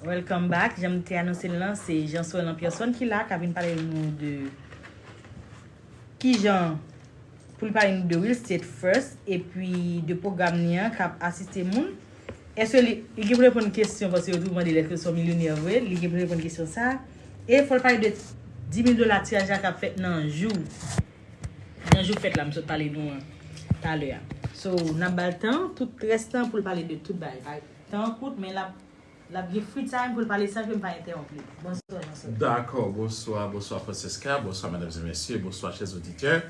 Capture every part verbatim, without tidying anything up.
Welcome back. Jan m te anonse l lan, se Jean Sorel an pèsòn ki la, k ap vin pale nou de kijan pou l pale nou de Real Estate First, epi de pwogram li an k ap asiste moun. Èske li, li gen pou reponn kesyon, paske yo toujou mande l èske l se yon milyonè vre, li gen pou reponn kesyon sa. E fò l pale de dis mil dola tiraj la k ap fèt nan jou, nan jou fèt la, m sot pale nou an talè a. So, n ap ba l tan, tout rès tan pou l pale de tout bagay. Tan an kout, men l ap L ap gen free time pou l pale san ke m pa entèwonp li. Bonswa, Jean Sorel. Dakò, bonswa, bonswa Francesca, bonswa medam e mesye, bonswa chè oditè.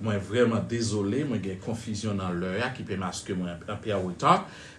Mwen vrèman dezole, mwen gen konfizyon nan lè a ki pèmaske mwen anpe an reta.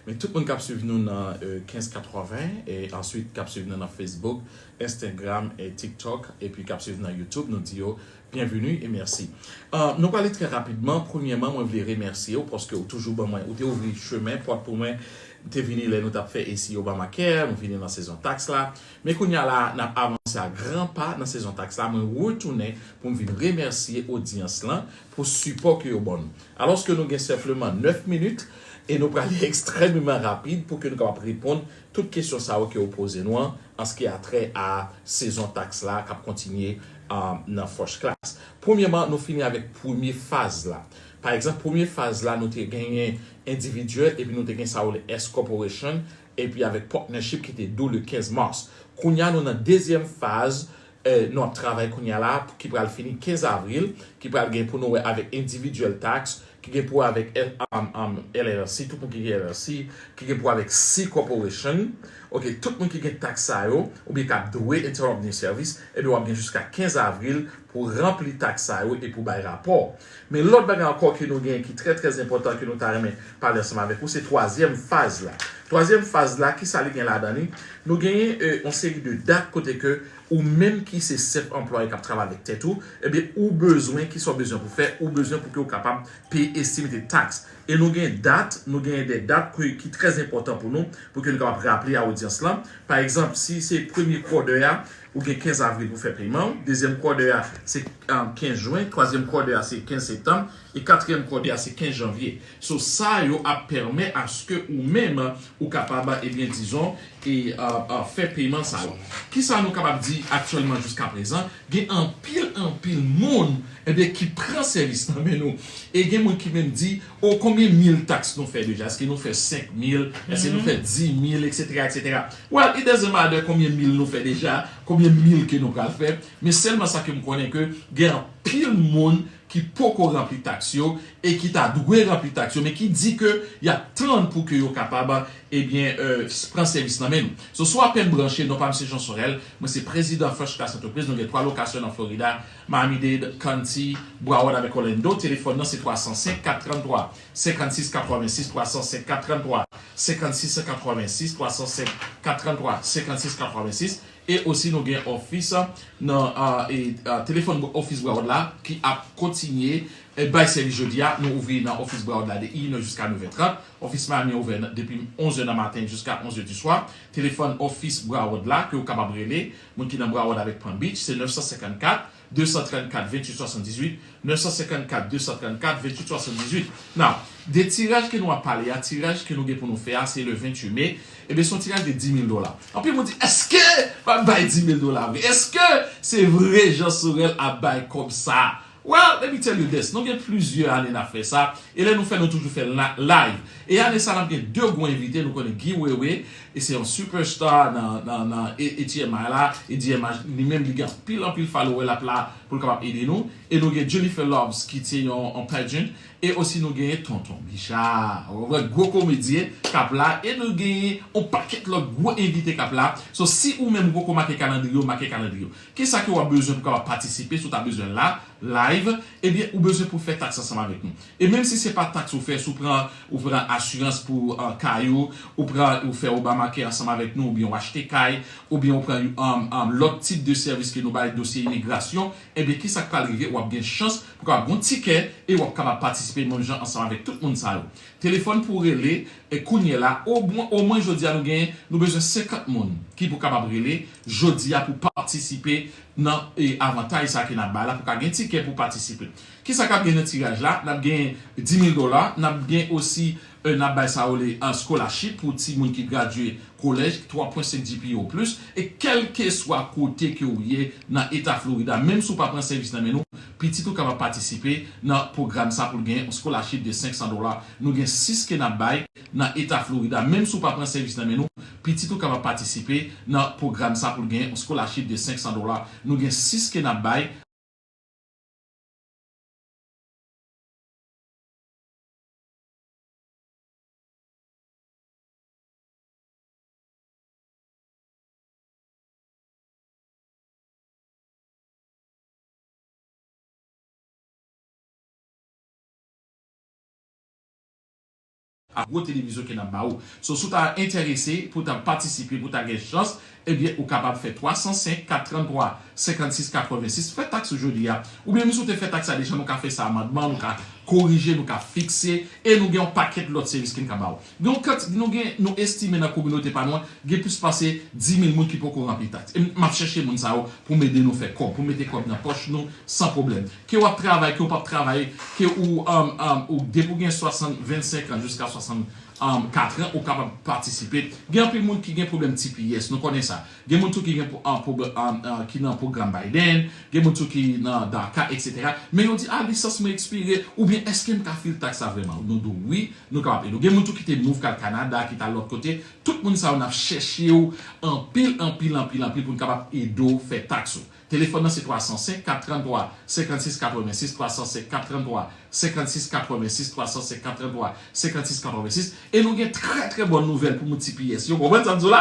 Men tout moun k ap swiv nou nan euh, kenz katreven e answit k ap swiv nou nan Facebook, Instagram e TikTok epi k ap swiv nan YouTube, nou di yo byenvini e mèsi. Euh, nou prale trè rapidman. Premyèman, mwen vle remèsye w paske w toujou ban mwen, ou te ouvri chemen, pòt pou mwen. M te vini lè nou t ap fè A C Obamacare, nou vini nan sezon taks la. Men kounye a la, n ap avanse a gran pa nan sezon taks la. Mwen retounen pou m vin remèsye odyans lan pou sipò ke yo ban nou. Alòske nou gen senpleman nèf minit e nou prale ekstrèmeman rapid pou ke nou kapab reponn tout kesyon sa yo ke yo poze nou an, an se ki a trè a sezon taks la k ap kontinye um, nan First Class. Premyèman, nou fini avèk premye faz la. Pa egzanp, premye faz la, nou te genyen endividyèl, epi nou te gen sa yo rele S corporation, epi avèk partnership ki te dou le kenz mas. Kounye a, nou nan dezyèm faz, eh, nou ap travay kounye a la, ki pral fini kenz avril, ki pral gen pou nou wè avèk individual tax, ki gen pou wè avèk L- um, um, L L C, tout moun ki gen L L C, ki gen pou wè avèk C corporation. Ok, tout moun ki gen taks sa yo, oubyen k ap dwe Internal Revenue Service, ebyen w ap gen jiska kenz avril pou ranpli taks sa yo e pou bay rapò. Men lòt bagay ankò ke nou gen ki trè, trè enpòtan ke nou ta renmen pale ansanm avèk ou, se twazyèm faz la. Twazyèm faz la, kisa li gen ladan li? Nou genyen eh, yon seri de dat kote ke ou menm ki se self employee k ap travay avèk tèt ou, ebyen ou bezwen, kisa w bezwen pou fè, ou bezwen pou ke w kapab peye estimated tax. E nou gen dat, nou gen de dat ki, ki trè enpòtan pou nou, pou ke nou kapab raple a odyans lan. Pa egzanp, si se premye quarter a, ou gen kenz avril pou fè peyman w. Dezyèm quarter a, se um, kenz jen. Twazyèm quarter a, se kenz septanm. E katriyèm quarter a, se kenz janvye. So, sa yo ap pèmèt aske ou menm, ou kapab, ebyen, dizon, e, uh, uh, fè peyman sa yo. Kisa nou kapab di aktyèlman jiska prezan? Gen anpil, anpil moun, ebyen, ki pran sèvis nan men nou. E gen moun ki menm di, o, konbyen mil taks nou fè deja? Èske nou fè senk mil? Èske nou fè dis mil, etsetera, etsetera? Well, it doesn't matter konbyen mil nou fè deja, konbyen mil ke nou pral fè, men sèlman sa ke m konnen ke gen anpil moun ki poko ranpli taks yo e ki ta dwe ranpli taks yo, men ki di ke y ap tann pou ke yo kapab, ebyen, euh, pran sèvis nan men nou. So, si w apèn branche, non pa m se Jean Sorel, mwen se prezidan First Class Entreprise, nou gen twa lokasyon nan Florida, Miami-Dade County, Broward avèk Orlando. Telefòn nan se twa san senk, kat trannntwa, senkannsis katrevensis, twa san senk, kat trannntwa, senkannsis katrevensis, twa san senk, kat trannntwa, senkannsis katrevensis. E osi nou gen ofis nan uh, e, uh, telefòn ofis Broward la ki ap kontinye e, bay sèvis jodi a. Nou ouvri nan ofis Broward la de inè jiska nevè trant. Ofis Miami ouvè depi onzè nan maten jiska onzè di swa. Telefòn ofis Broward la ke w kapab rele, moun ki nan Broward avèk Palm Beach, se nèf san senkannkat, de san trannkat, venntuit swasanndizuit, nèf san senkannkat, de san trannkat, venntuit swasanndizuit. Now, de tiraj ke nou ap pale a, tiraj ke nou gen pou nou fè a, se le venntuit me, ebyen, se yon tiraj de dis mil dola. Anpil moun di, èske m ap bay dis mil dola vre? Èske se vre Jean Sorel ap bay kòb sa? Well, let me tell you this. Nou gen plizyè ane n ap fè sa. E lè nou fè, nou toujou fè live. E ane sa, n ap gen de gwo envite. Nou konnen Guy Wewe, e se yon superstar nan, nan, nan A T M I la. A T M I, li menm, li gen anpil, anpil follower, l ap la pou l kapab ede nou. E nou gen Jennifer Loves, ki te yon, yon pageant. E osi, nou gen Tonton Bicha. Ou wè, gwo komedyen k ap la. E nou gen yon pakèt lòt gwo envite k ap la. So, si ou menm ou poko make kalandriye w, make kalandriye w. Kisa ke w ap bezwen pou kapab patisipe, si w ta bezwen la, live, ebyen, ou bezwen pou fè taks ansanm avèk nou. E menm si se pa taks ou fè, si w pran, ou pran asirans pou uh, kay ou, ou pran, ou fè Obamacare ansanm avèk nou, oubyen w achte kay, oubyen w pran um, um, lòt tip de sèvis ke nou bay, dosye imigrasyon, ebyen, kisa k pral rive? W ap gen chans pou kapab gon tikè e w ap kapab patisipe. menm jan ansanm avèk tout moun sa yo. Telefòn pou rele, e kounye la, omwen, omwen jodi a nou genyen, nou bezwen senkant moun ki pou kapab rele jodi a pou patisipe nan, e, avantaj sa ke n ap bay la, pou ka gen tikè pou patisipe. Kisa k ap gen nan tiraj la? N ap gen dis mil dola, n ap gen osi, e, n ap bay sa yo le, an, scholarship pou timoun ki gradye kolèj, twa pwen senk G P A ou plis, e kèlkeswa kote ke ou ye nan eta Florida, menm si w pa pran sèvis nan men nou, pitit ou kapab patisipe nan pwogram sa pou l gen yon scholarship de senk san dola. Nou gen sis ke n ap bay nan eta Florida, menm si w pa pran sèvis nan men nou, pitit ou kapab patisipe nan pwogram sa pou l gen yon scholarship de senk san dola. Nou gen sis ke n ap bay. Ak gwo televizyon ke n ap ba ou. So, si w ta enterese pou w ta patisipe, pou w ta gen chans, ebyen, ou kapab fè twa san senk, kat trant twa, senkannsis, katrevensis. Fè taks ou jodi a. Oubyen, menm si w te fè taks la deja, nou ka fè sa amandman, nou ka korije, nou ka fikse, e nou gen yon pakèt lòt sèvis ke n ka ba ou. Gen yon kanti-, nou gen, nou estime nan kominote pa nou an, gen plis pase dis mil moun ki poko ranpli taks. E m ap chèche moun sa yo pou m ede nou fè kòb, pou mete kòb nan pòch nou san pwoblèm. Ke w ap travay, ke w p ap travay, ke ou, um, um, ou depi w gen swasant, vennsenk an jiska swasant, um, kat an, ou kapab patisipe. Gen anpil moun ki gen pwoblèm T P S, nou konnen sa. Gen moun tou ki gen pwo-, an, pwoblè-, an, an, ki nan pwogram Biden, gen moun tou ki nan DACA, etsetera. Men yo di, "A, lisans mwen ekspire," oubyen, "Èske m ka fil taks la vrèman?" Nou di w wi, nou kapab ede w. Gen moun tou ki te move k al Kanada, ki t al lòt kote. Tout moun sa yo, n ap chèche yo anpil, anpil, anpil, anpil pou n kapab ede w fè taks ou. Telefòn nan se twa san senk, kat trant twa, senkannsis, katrevensis, twa san senk, kat trant twa, senkannsis, katrevensis, twa san senk, kat trant twa, senkannsis, katrevensis. E nou gen trè, trè bòn nouvèl pou moun T P S yo. Konprann sa m di w la?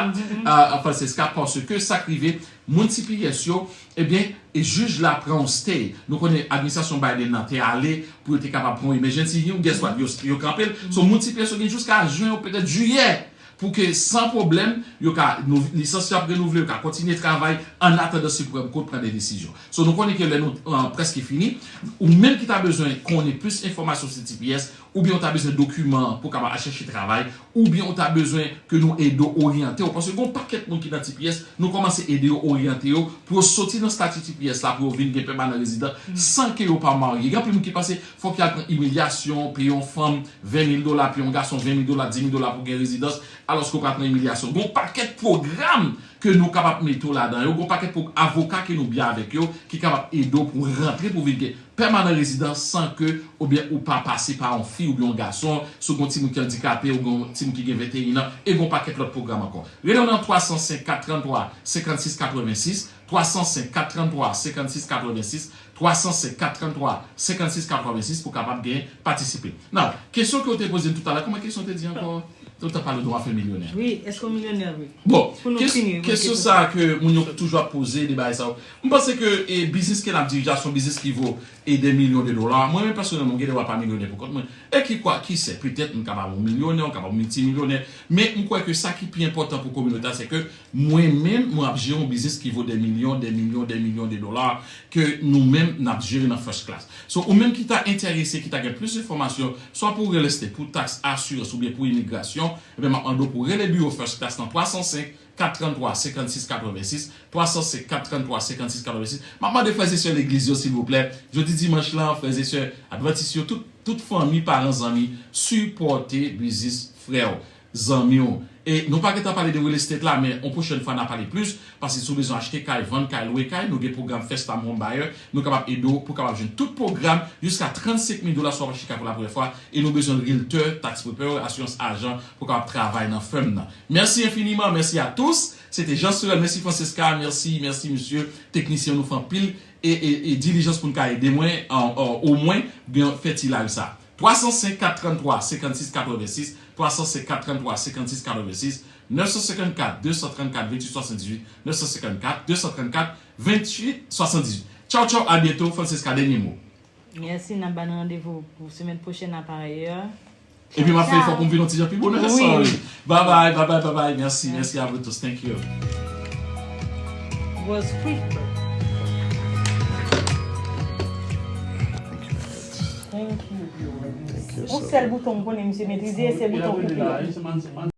Ah, Francesca, paske sa k rive, moun T P S yo, ebyen, e jij la pran yon stay. Nou konnen administrasyon Biden nan te ale pou yo te kapab pran yon emergency hearing, guess what? Yo, yo kanpe l. So, moun T P S yo gen jiska jen ou petèt jiyè pou ke san pwoblèm, yo ka, nou, lisans yo ap renouvle, yo ka kontinye travay an atandan Supreme Court pran de desizyon. So, nou konnen ke lè nou, uh, prèske fini, ou menm ki ta bezwen konnen plis enfòmasyon sou T P S, oubyen ou ta bezwen dokiman pou kapab al chèche travay, oubyen ou ta bezwen ke nou ede w oryante w. Paske gen yon pakèt moun ki nan T P S, nou kòmanse ede yo oryante yo pou yo soti nan stati T P S la, pou yo vin gen pèmanan rezidan san ke yo pa marye. Gen anpil moun ki panse fòk y al pran imilyasyon, peye yon fanm ven mil dola, peye yon gason ven mil dola, dis mil dola pou gen rezidans, alòske w pral pran imilyasyon. Gen yon pakèt pwogram ke nou kapab mete w ladan yo, gen yon pakèt pwo-, avoka ke nou byen avèk yo, ki kapab ede w pou rantre pou vin gen pèmanan rezidan san ke, oubyen ou pa pase pa yon fi oubyen yon gason, si w gen yon timoun ki andikape, ou gen yon timoun ki gen venteyen an, e gen yon pakèt lòt pwogram ankò. Rele nou nan twa san senk, kat trant twa, senkannsis, katrevensis, twa san senk, kat trant twa, senkannsis, katrevensis, twa san senk, kat trant twa, senkannsis, katrevensis pou kapab gen patisipe. Now, kesyon ke w te poze m toutalè, kòman kesyon te di ankò? Tout ap pale de w ap fè milyonè. Wi, èske w milyonè, wi? Bon, pou nou fini, kesyon sa ke moun yo toujou ap poze, de bagay sa yo. M panse ke, e, biznis ke n ap dirije a, se yon biznis ki vo, e, de milyon de dola. Mwen menm, pèsonèlman, m gen dwa pa milyonè pou kont mwen. E ki kwa, ki sè, petèt, m kapab yon milyonè, m kapab yon miltimilyonè. Men, m kwè ke sa ki pi enpòtan pou kominote a, se ke mwen menm, mwen ap jere yon biznis ki vo de milyon, de milyon, de milyon de dola, ke nou menm, n ap jere nan first class. So, ou menm ki ta enterese, ki ta gen plis enfòmasyon, swa pou real estate, pou taks, asirans oubyen pou imigrasyon, ebyen, m ap mande w pou rele biwo First Class nan twa san senk, kat trant twa, senkannsis, katrevensis, twa san senk, kat trant twa, senkannsis, katrevensis. M ap mande frè e sè legliz yo, silvouplè, jodi dimanch lan, frè e sè advantis yo, tout, tout fanmi, paran, zanmi, sipòte biznis frè w, zanmi w. E nou pa gentan pale de real estate la, men yon pwochèn fwa n a pale plis, paske si w bezwen achte kay, vann kay, lwe kay, nou gen pwogram First Time Home Buyer, nou kapab ede w pou w kapab jwenn tout pwogram jiska trannsenk mil dola si w ap achte kay pou la premyè fwa, e nou bezwen realtor, tax preparer, asirans ajan pou w kapab travay nan firm nan. Mèsi enfiniman, mèsi a tous. Se te Jean Sorel, mèsi Francesca, mèsi, mèsi mesye teknisyen, nou fè anpil e, e, e dilijans pou n ka ede mwen, an, an, omwen, gen fè ti live sa. Twa san senk, kat trant twa, senkannsis, katrevensis, twa san senk, kat trant twa, senkannsis, katrevensis, nèf san senkannkat, de san trannkat, venntuit swasanndizuit, nèf san senkannkat, de san trannkat, venntuit swasanndizuit. Tchaw, tchaw, a byento, Francesca, dènye mo. Mèsi, n ap ba n randevou pou semèn pwochèn la, pa ayè. Epi m ap fè efò pou m vin yon ti jan pi bonè, sorry. Bye bye, bye bye, bye bye. Merci, merci à vous tous. Thank you. Was quick. Thank you, Bill. Yon sèl bouton m konnen misye metrize, se bouton koupe a.